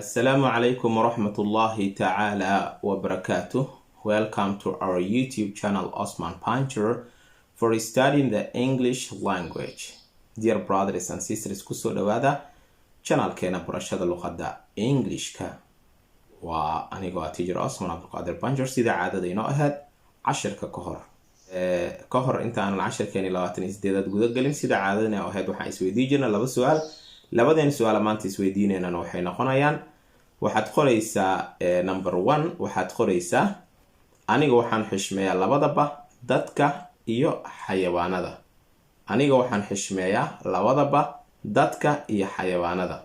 Assalamu alaikum warahmatullahi ta'ala wabarakatuh. Welcome to our YouTube channel, Osman Puncher, for studying the English language. Dear brothers and sisters, kusoo dhawaada channelkeena barashada luqadda Englishka. Waa anigoo ah teacher Osman Abdulqaadir Puncher. Sida caadada inoo ahayd, cashirka ka hor, ka hor intaanan cashirkeeni 28aad guda gelin, sida caadadana ahayd, waxaan isweydiin jirna laba su-aal. Labadeen su-aal maanta isweydiineynana waxay noqonayaan, waxaad qoraysaa number one, waxaad qoraysaa: aniga waxaan xishmeeyaa labadaba dadka iyo xayawaanada. Aniga waxaan xishmeeyaa labadaba dadka iyo xayawaanada.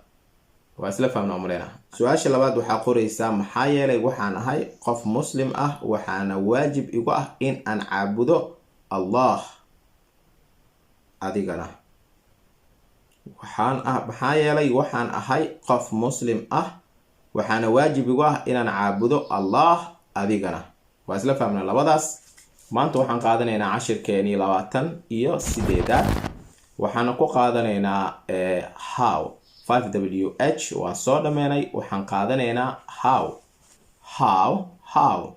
Waa isla fahmna umaleyna. Su-aasha labaad waxaa qoraysaa: maxaa yeelay waxaan ahay qof Muslim ah, waxaana waajib igu ah in aan caabudo Allah adigana. Waxaan ah, maxaa yeelay waxaan ahay qof Muslim ah, waxaana waajib igu ah inaan caabudo Allah adigana. Waa isla fahmna labadaas. Maanta waxaan qaadanaynaa cashirkeenii 28aad. Waxaana ku qaadanaynaa how. 5 WH waan soo dhameynay. Waxaan qaadanaynaa how. How, how,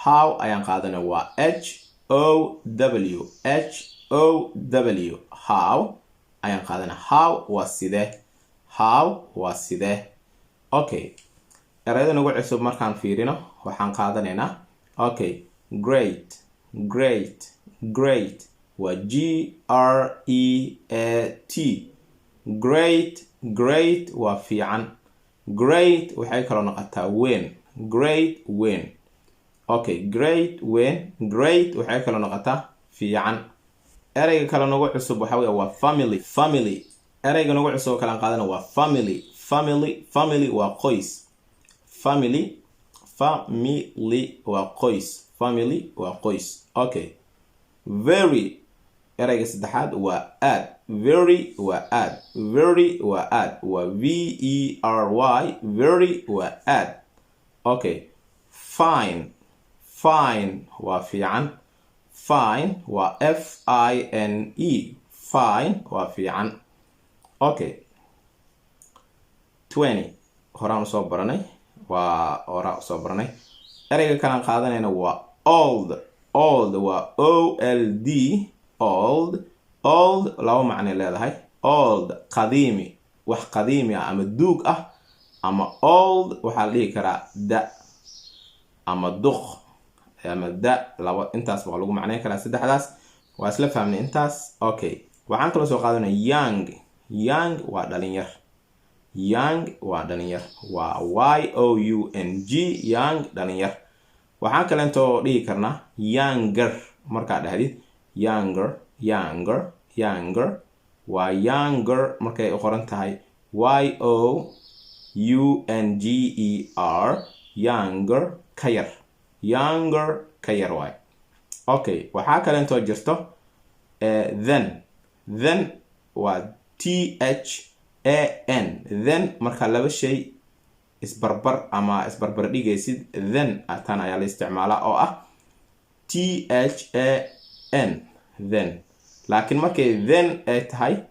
how ayaan qaadanay. Waa H O W, H O W, how ayaan qaadanay. How waa sidee. How waa sidee. Okay, erayada nagu cusub markaan fiirino, waxaan qaadanaynaa, okay, great. Great, great waa G R E A T. Great, great waa fiican. Great waxay kaloo noqotaa weyn. Great, weyn. Okay, great, weyn. Great waxay kaloo noqotaa fiican. Ereyga kale nagu cusub waxa wey waa family. Family, ereyga nagu cusub oo kale aan qaadana waa family. Family, family waa qoys. Family, family waa qoys. Family waa qoys. Okay, very, ereyga saddexaad, waa aad. Very waa aad. Very waa aad. Waa V E R Y. Very waa aad. Okay, fine. Fine waa fiican. Fine waa F I N E. Fine waa fiican. Okay, 20 horaan usoo baranay, waa horaan usoo baranay. Ereyga kalaan qaadanayna waa old. Old waa O L D. Old, old laba macnay leedahay. Old, qadiimi, wax qadiimi ah ama duug ah, ama old waxaa la dhihi karaa da ama duq ama da. Laba intaas waa lagu macnayn karaa, saddexdaas. Waa isla fahmnay intaas. Okay, waxaan kaloo soo qaadanaya young. Young waa dhalinyar. Young waa dhalinyar. Waa Y O U N G. Young, dhalinyar. Waxaan kaleentoo dhihi karnaa younger. Markaa dhahdid younger, younger, younger waa younger. Markay u qoran tahay Y O U N G E R, younger, ka yar. Younger, ka yar waay. Okay, waxaa kaleentoo jirto than. Than waa T H A N, than. Markaa laba shay isbarbar ama isbarbar dhigaysid, than tan ayaa la isticmaalaa, oo ah T H A N, than. Laakiin markay then ay tahay,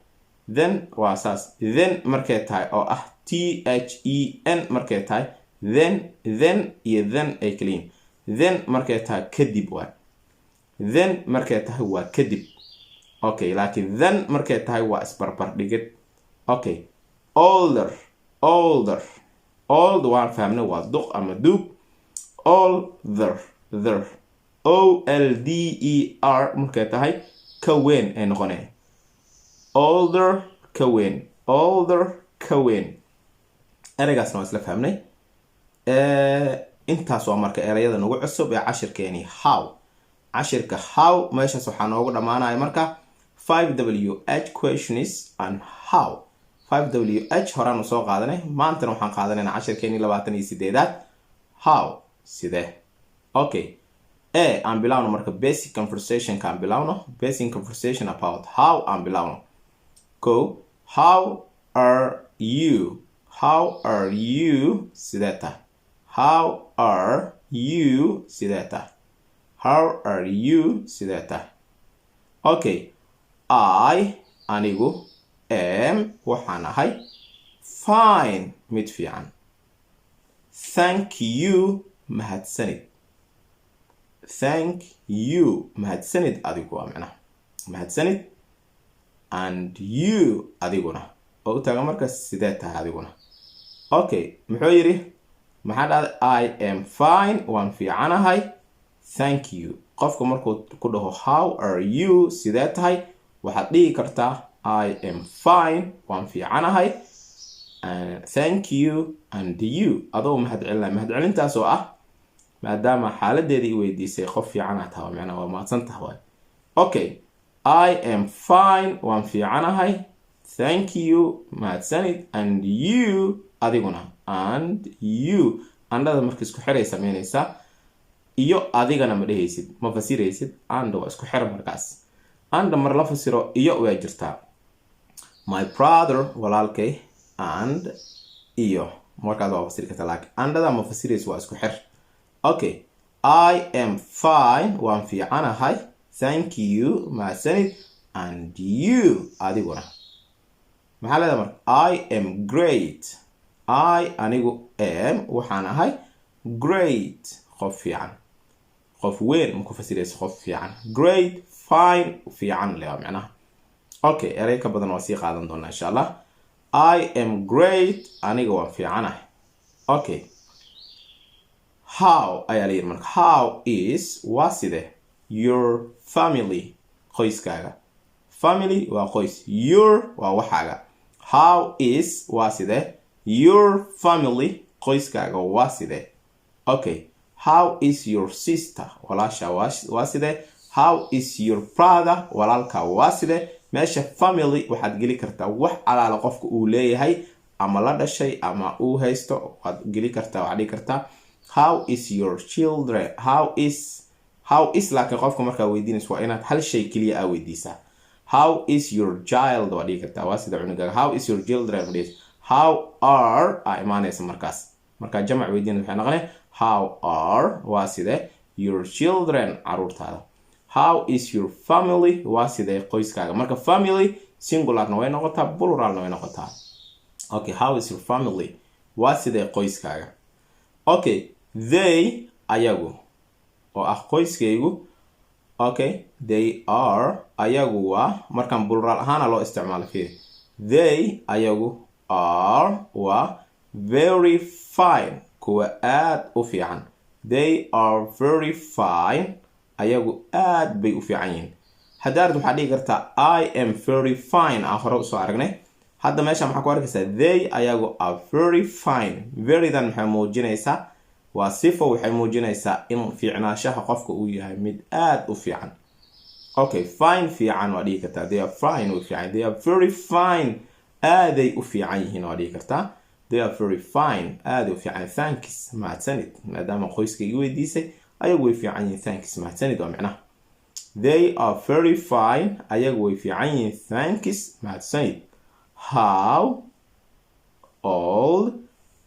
then waa saas. Then markay tahay oo ah T H E N, markay tahay then, then iyo than ay kaliyiin. Then markay tahay kadib waay. Then markay tahay waa kadib. Okay, laakiin than markay tahay waa isbarbar dhigid. Okay, older. Older, old waan fahmnay, waa duq ama duug. Older, ther, O L D E R markay tahay, ka weyn ay noqonaya. Older, ka weyn. Older, ka weyn. Ereygaasna waa isla fahmnay. Intaas waa marka ereyada nagu cusub ee cashirkeeni how. Cashirka how meeshaas waxaa noogu dhammaanaya marka 5 WH questions and how. 5 WH horaan usoo qaadanay. Maantana waxaan qaadanayna cashirkeeni 28aad, how, sidee. Okay, e aan bilawno marka basic conversationka. Aan bilawno basic conversation about how. Aan bilawno. Ko, how are you? How are you? Sidee tahay? How are you? Sidee tahay? How are you? Sidee tahay? Okay, I, anigu, am, waxaan ahay, fine, mid fiican. Thank you, mahadsanid. Thank you, mahadsanid adigu, waa macnaha mahadsanid. And you, adiguna, oo u taagan marka sidee tahay adiguna. Okay, muxuu yidhi? Maxaa dhahday? I am fine, waan fiicanahay, thank you. Qofka markuu ku dhaho "How are you?", sidee tahay, waxaad dhihi kartaa "I am fine", waan fiicanahay, thank you, and you, adoo mahad celinaya. Mahad celintaas oo ah maadaama xaaladeeda i weydiisay, qof fiicanaa tahay, macnaa waa mahadsan tahay waay. Okay, I am fine, waan fiicanahay, thank you, mahadsanid, and you, adiguna. And you, and-ada marka isku xiray sameynaysaa. Iyo adigana ma dhehaysid, ma fasiraysid. And waa isku xir markaas. And mar la fasiro iyo waa jirtaa. My brother, walaalkay, and, iyo, markaas waa fasiri kartaa, laakiin and-ada ma fasirayso, waa isku xir. Okay, I am fine, waan fiicanahay, thank you, mahadsanid, and you, adiguna. Maxaa leedahay marka? I am great. I, anigu, am, waxaan ahay, great, qof fiican. Qof weyn ma ku fasirayso, qof fiican. Great, fine, fiican le macnaha. Okay, erey ka badan waa sii qaadan doonaa insha Allah. I am great, aniga waan fiicanahay. Okay, how ayaa la yidhi marka? How is, waa side, your family, qoyskaaga? Family waa qoys, your waa waxaaga. How is, waa side, your family, qoyskaaga waa side? Okay, how is your sister, walaasha waa side? How is your brother, walaalka waa side? Meesha family waxaad geli kartaa wax alaala qofka uu leeyahay ama la dhashay ama uu haysto waad geli kartaa. Waxaad dhigi kartaa "How is your children?" How is, how is, laakiin qofka markaa weydiinayso waa inaad hal shay keliya aa weydiisaa. "How is your child?" waa dhigi kartaa, waa sida cunugaaga. "How is your children?" ma dhigaysa. How are aa imaanaysa markaas. Markaa jamac weydiinaysa waxay noqonaya "How are", waa side, your children, caruurtaada. How is your family, waa sidee qoyskaaga? Marka family singularna way noqotaa, pluralna way noqotaa. Okay, how is your family, waa sidee qoyskaaga? Okay, they, ayagu, oo ah qoyskaygu. Okay, they are, ayagu waa, markaan plural ahaana loo isticmaalo, fiiri, they, ayagu, are, waa, very fine, kuwa aad u fiican. They are very fine, ayagu aad bay u fiican yihiin. Haddaard waxaad dhihi kartaa "I am very fine", aan hore usoo aragnay. Hadda meesha maxaa ku arkaysaa? They, ayagu, are very fine. Verydan maxay muujinaysaa? Waa sifo. Waxay muujinaysaa in fiicnaanshaha qofka uu yahay mid aad u fiican. Okay, fine, fiican waa dhihi kartaa. They are fine, way fiican. They are very fine, aaday u fiican yihiin waa dhihi kartaa. They are very fine, aaday u fiican. Thanks, mahadsanid. Maadaama qoyska ii weydiisay, ayagu way fiican yihiin, thanks, mahadsanid waa micnaha. They are very fine, ayagu way fiican yihiin, thanks, mahadsanid. How old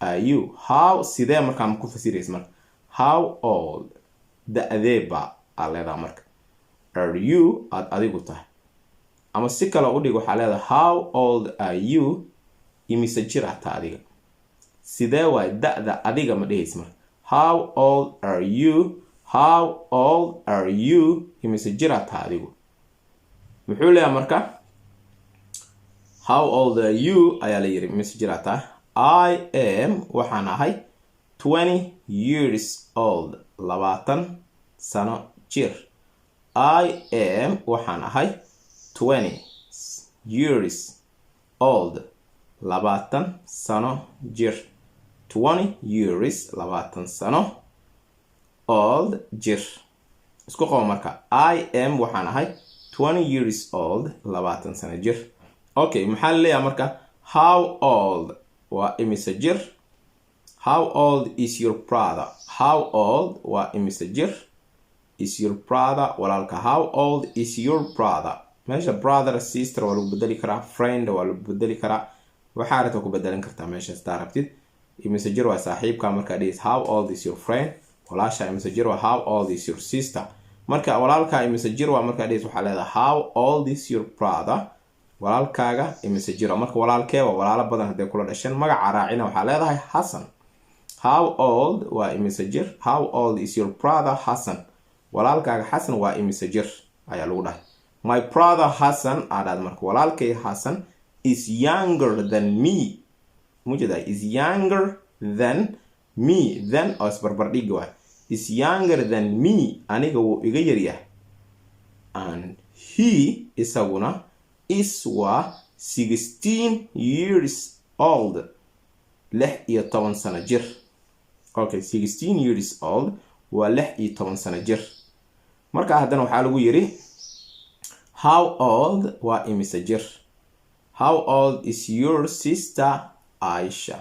are you? How, sidee, markaa ma ku fasiraysa marka. How old, da-deeba aa leedaha marka, are you, aada adigu tahay? Ama si kale u dhig, waxaa leedahay "How old are you?", imise jir ah ta adiga? Sidee waay da-da adiga ma dhehaysa marka. How old are you? How old are you, imise jir ah ta adigu? Muxuu leeyahay marka? How old are you ayaa la yiri, imise jir ah taa? I am, waxaan ahay, 20 years old, 20 sano jir. I am, waxaan ahay, 20 years old, 20 sano jir. 20 years, 20 sano, old, jir. Isku qabo marka. I am, waxaan ahay, 20 years old, 20 sano jir. Okay, maxaa la leeyahay marka? How old, waa imise jir. How old is your brother? How old, waa imise jir, is your brother, walaalka? How old is your brother? Meesha brother, sister waa lagu bedeli karaa, friend waa lagu bedeli karaa, waxaa rabta ku bedelan kartaa meesha sidaa rabtid. Imise jir waa saaxiibka markaa dhihis "How old is your friend?" Walaasha imise jir waa? How old is your sister? Marka walaalka imise jir waa markaa dhihis, waxaa leedahay "How old is your brother?" Walaalkaaga imise jir waa? Marka walaalkee waa? Walaalo badan hadday kula dhasheen, magaca raacina, waxaa leedahay Xasan. How old waa imise jir? How old is your brother Hassan? Walaalkaaga Xasan waa imise jir ayaa lagu dhahay. My brother Hassan aadhaad marka, walaalkay Xasan is younger than me. Mujeda, is younger than me, than oo isbarbardhigi waay. Is younger than me, aniga wuu iga yaryahay. And he, isaguna, is waa 16 years old, 16 sano jir. Okay, 16 years old waa 16 sano jir. Marka haddana waxaa lagu yiri, how old waa imise jir? How old is your sister Aisha?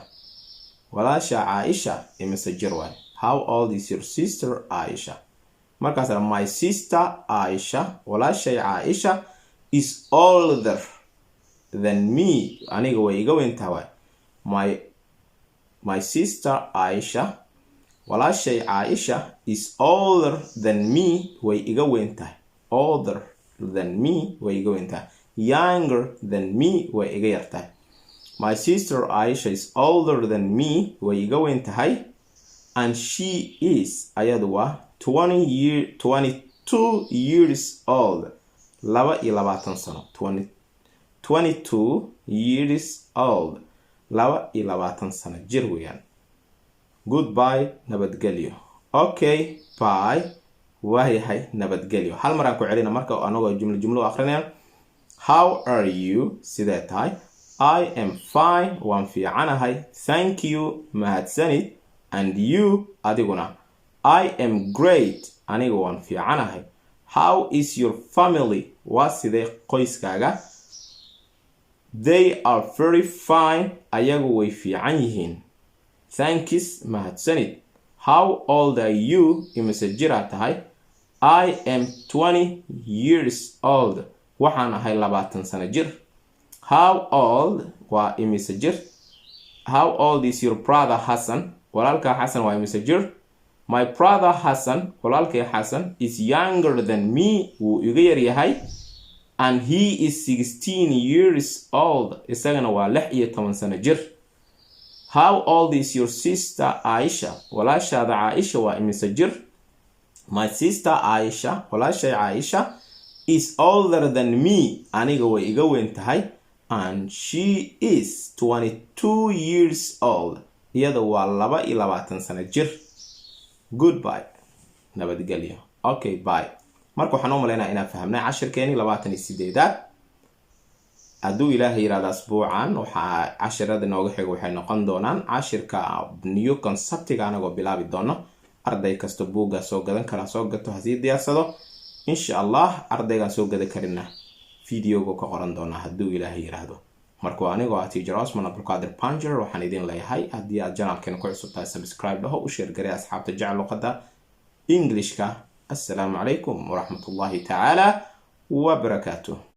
Walaasha Caaisha imise jir waay? How old is your sister Aisha? Markaas, my sister Aisha, walaashay Caaisha, is older than me, aniga way iga weyntaha waay. My sister Aisha, walaashay Caaisha, is older than me, way iga weyn tahay. Older than me, way iga weyn tahay. Younger than me, way iga yartahay. My sister Aisha is older than me, way iga weyn tahay. And she is, ayadu waa, 20 year, 22 years old, 22 sano. 22 years old, 22 sano jir weeyaan. Goodbye, nabadgelyo. Okay, bye, waayahay, nabadgelyo. Hal mar aan ku celina marka, anagoo jumlo jumlo u akrinaya. How are you? Sidee tahay? I am fine, waan fiicanahay. Thank you, mahadsanid. And you, adiguna? I am great, aniga waan fiicanahay. How is your family? Waa sidee qoyskaaga? They are very fine, ayagu way fiican yihiin. Thanks, mahadsanid. How old are you? Imise jiraa tahay? I am 20 years old, waxaan ahay 20 sano jir. How old waa imise jir? How old is your brother Hassan? Walaalka Xasan waa imise jir? My brother Hassan, walaalkay Xasan, is younger than me, wuu iga yaryahay. And he is 16 years old, isagana waa 16 sano jir. How old is your sister Aisha? Walaashaada Caaisha waa imise jir? My sister Aisha, walaashay Caaisha, is older than me, aniga way iga weyn tahay. And she is 22 years old, iyada waa 22 sano jir. Goodbye, nabadgelyo. Okay, bye. Marka waxaan u malaynaa inaan fahamnay cashirkeeni 28aad. Hadduu Ilaahay yirahda, asbuucan waxaa cashirada nooga xigo waxay noqon doonaan cashirka new conceptiga, anagoo bilaabi doono. Arday kasta buugga soo gadan karaa soo gato, hasii diyaarsado insha Allah. Ardaygaan soo gadan karina videoga ka qoran doonaa hadduu Ilaahay yiraahdo. Marka anigoo ah Teacher Osman Abdulqaadir Panger, waxaan idin leeyahay, haddii aad channelkeena ku cusub tahay, subscribe dhaho, u share garay asxaabta jecel luqadda Englishka. Assalaamu calaykum waraxmatullahi tacaala wabarakaatuh.